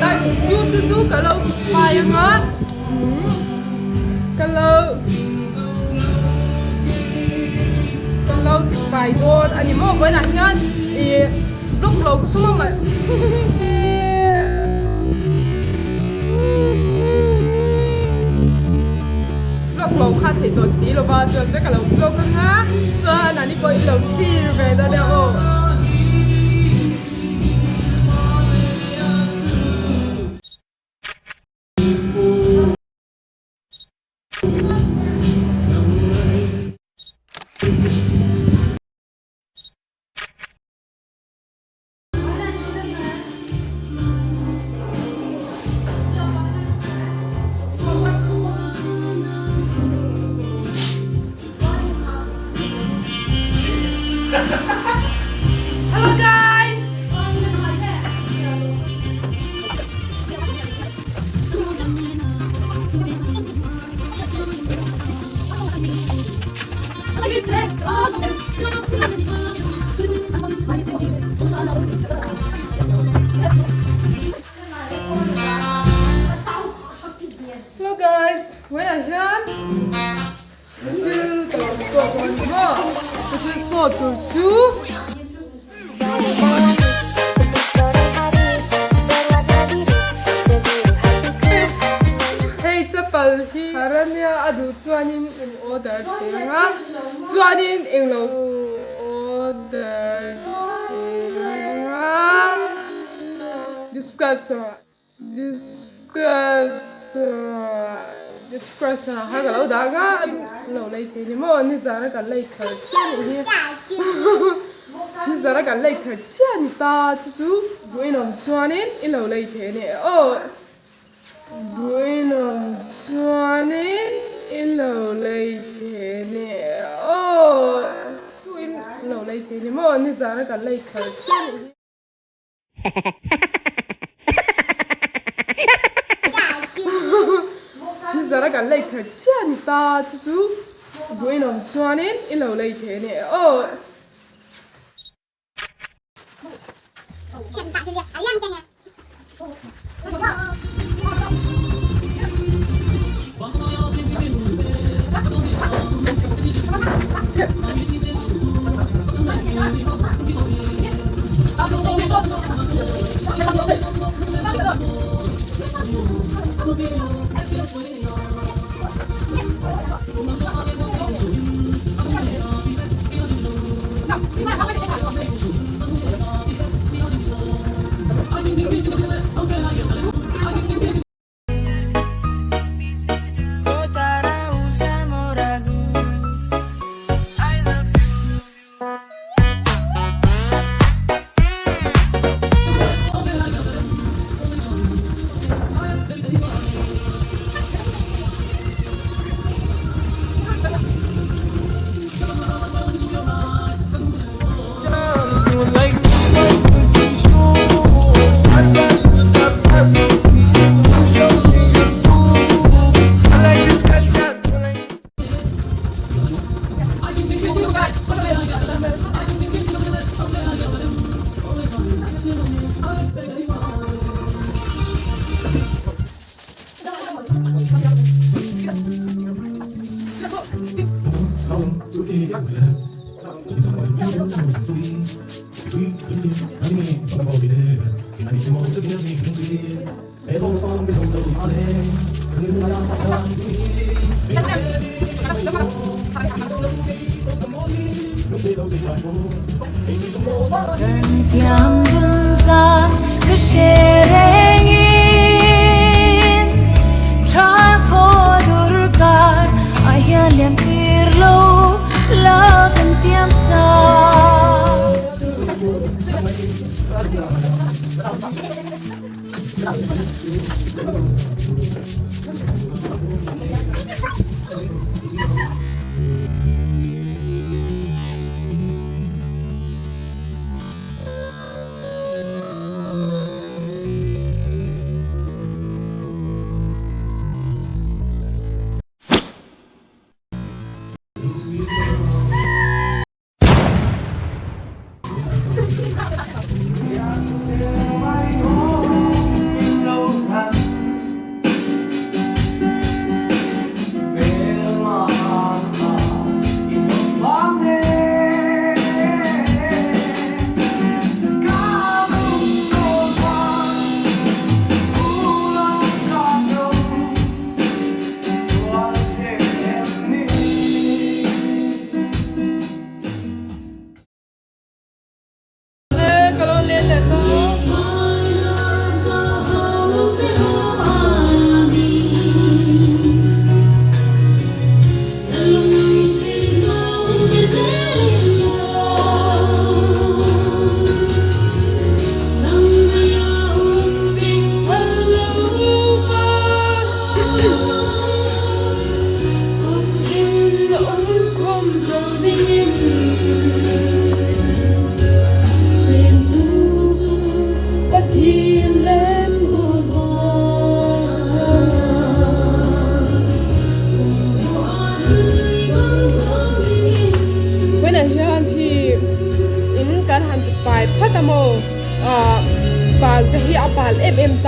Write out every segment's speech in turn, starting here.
lai chu chu chu ka lo ti fai anga ka lo ka lo ti fai dawn a ni maw vawiinah hian ih vlog lo ka tum a mah vlog lo kha theih tawh si lo va chuan che ka lo vlog anga chuan ani pawh i lo thlir ve dawn nia aw. Hello guys! Hello guys, when I hian thil ka lo saw dawn ni maw? Ka thil saw tur chu Hei chapal hi Haramia a duh chuanin in order thei ang a, chuanin englo order thei ang a, description ah. Description ah khan ka lo dah nga a lo lei thei ni maw nizan a kan lei thar chiah a nih hi nizan a kan lei thar chiah a ni ta chu chu duhinawm chuanin i lo lei thei a ni aw duhinawm chuanin i lo lei thei a ni aw duhin lo lei thei ni maw nizan a kan lei thar chiah a nih hi. Nizara kan lei thar chiah a ni ta chu chu duhinawm chuanin i lo lei thei a ni aw.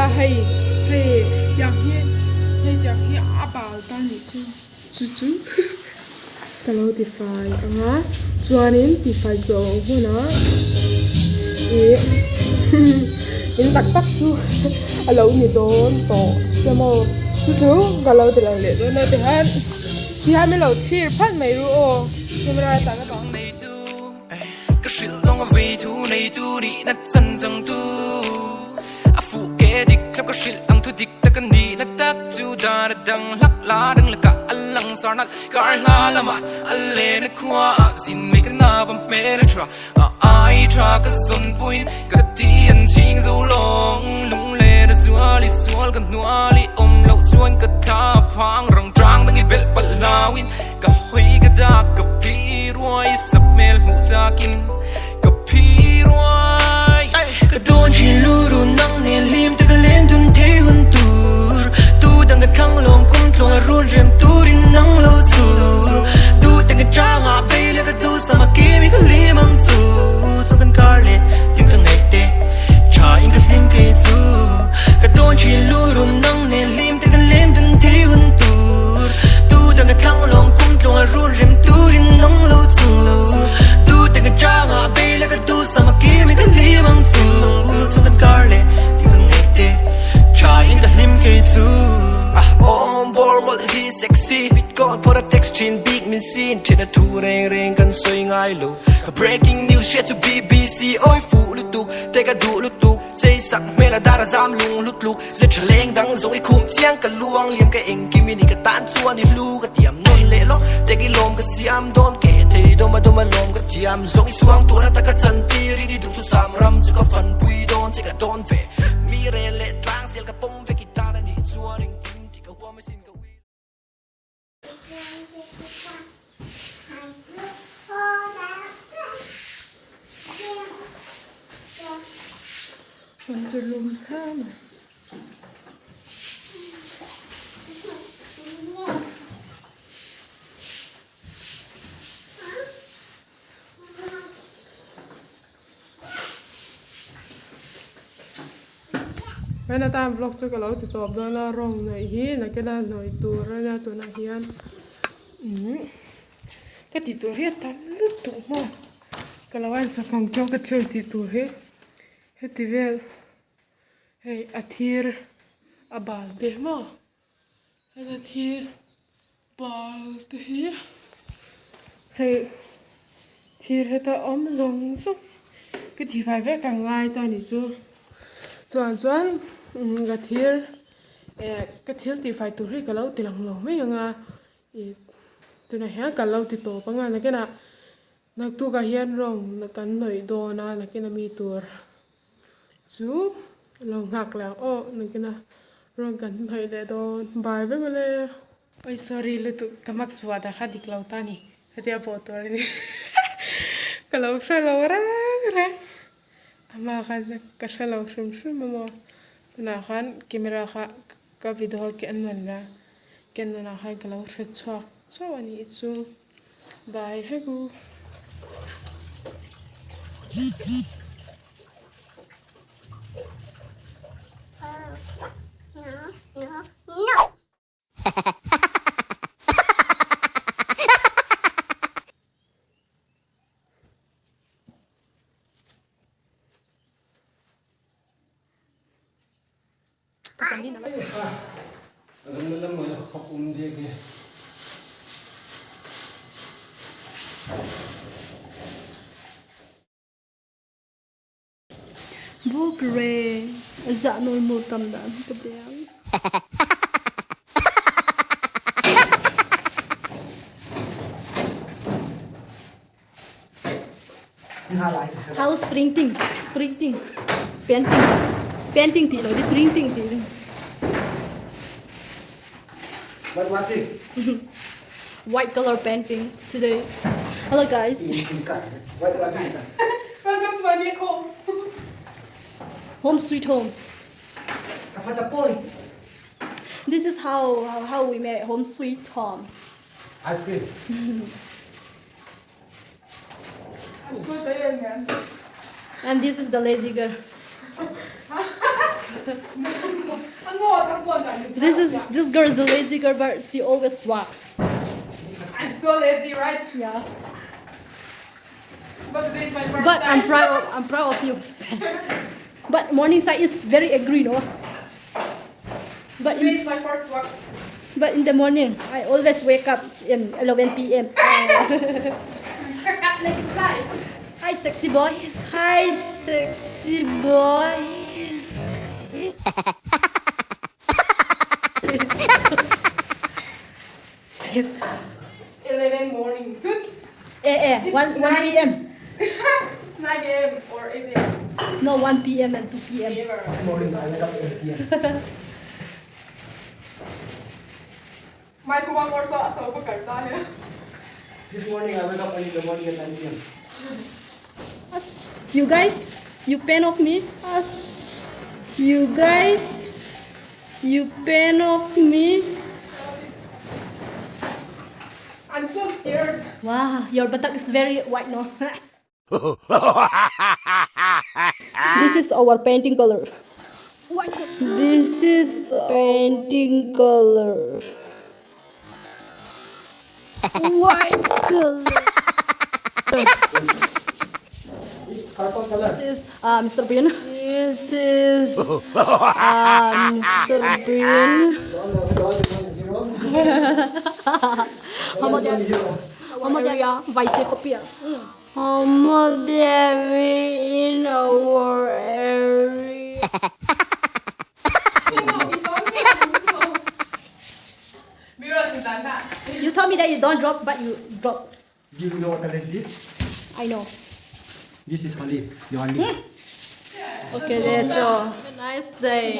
ta hei hei tiang hi hei tiang hi a bal ta nih chu chu chu ka lo tifai ang a chuanin tifai zawh hunah ih in tak tak chu a lo ni dawn tawh sia maw chu chu ka lo ti lo leh dawn a tihian tihian min lo thlir phat mai ru aw camera tah ka dah. Ka hrilh dawng a vei thu neitu nihna chan changtu A fuh ke dik thlap ka hrilh ang thu dik tak a nihna tak chu dan a dang hlak la dang lakah a lang sar nalh Kar hla lamah a len a khua ah zin mai ka nap a hmel a tha a ai tha ka zawn puiin ka ti an chhing zo lawng Lung len a zual i sual ka hnual i awm loh chuan ka thla a phang rang tang dang i belh palh hlauin Ka hawi ka dak ka phi ruai sak hmel hmuh chakin ka phi ruai. Ka dawn thin lu run nang nen hlim te ka len dun thei hun tur Tu dang ka thlang lawng kum tluang a run rem turin nang lo chu Tu te ka chang ah bei le ka du sam a kim i ka lim ang chu Chu kan kar leh tin ka ngaih te tha in ka hlim kei chu Ka dawn thin lu run nang nen hlim te ka len dun thei hun tur Tu dang ka thlang lawng kum tluang a run rem turin nang lo chu Tu te ka chang ah bei la ka du sam a kim in ka hlim ang chu Chu kan kar leh tin ka ngaih te tha in ka hlim kei chu A awm bawr mawlh hi sexy fit call phawt a text thin bik min sin thin a thu reng reng kan sawi ngai lo Ka breaking news hriat chu BBC awi fuh lutuk te ka duh lutuk Chei sak hmel a dar a zam lung hlut tluk Ze tha leng dang zawng i khum chiang ka luang liam ka engkim i ni ka tan chuan i hlu ka tiam nawn leh lawk Tek i lawm ka siam dawn ke thei dawm a dawm a lawm ka thiam zawng i suang tuar a taka chan tir in i duh chu sam ram chu ka fan pui dawn che ka dawn ve Mi rel leh tlang sial ka pawm vek i tan a nih chuan engtin tih ka huam asin ka ui An chu lum hle mai. Hena tan vlog chu ka lo ti tawp dawn a rawng neih hi nakina hnawih tur a nia tunah hian umm ka tih tur hi a tam lutuk maw ka lo en sak ang chu ka thil tih tur hi heti vel hei a thir a bal te maw heta thir bal te hi hei thir heta awm zawng zawng ka ti fai vek ang ngai ta ni chu chuan chuan ka thir eh ka thil tih fai tur hi ka lo ti lang lo mai ang a ih tunah hian ka lo ti tawp ang a nakinah naktukah hian rawng kan hnawih dawn a nakin ami tur. Chu lo nghak leh ang aw nakin a rawn kan hnaih leh dawn bai vek ule. Oi sorry lutuk ka mask vuah dah kha dik lo ta ni hetia vuah tur a ni ka lo hre lo reng reng ama khan ka hre lo hrim hrim a maw tunah khan camera kha ka video ke an rawn la ke an rawn ah khan ka lo hre chhuak chauh a nih chu. Bai vek u. Buk re za nawi mu tam dan ka deng. House printing, printing, painting, painting ti lo di printing ti. What was it? White color painting today. Hello guys. What was it? Welcome to my make home. Home sweet home. Kafatapoi. This is how how we made home sweet home. Ice cream. And this is the lazy girl. This is this girl is a lazy girl but she always walk. I'm so lazy, right? Yeah. But today is my first But I'm time. proud of, I'm proud of you. But morning side is very angry, no? But Today in, is my first walk. but in the morning, I always wake up in 11 p.m. Hi, sexy boys. Hi, sexy boys. It's 11 morning. Good. Eh, eh, 1, 1 p.m. It's 9 a.m. or 8 a.m. No, 1 p.m. and 2 p.m. Never. This morning I wake up at 8 p.m. My work also असं करता है. This morning I wake up early in the morning at 9 p.m. Us, you guys, you pain of me. Us, you guys, you pain of me. I'm so scared. Wow, your batak is very white, no? this is our painting color. This is painting color. White color. It's carton color. This is Mr. Bean. This is Mr. Bean. The one, the one, the hero. How much? The hero. How much area? White copy. How much area in our area? You told me that you don't drop, but you drop. Do you know what color is this? I know. This is Holly. The Holly. Okay, let's go. Have a nice day.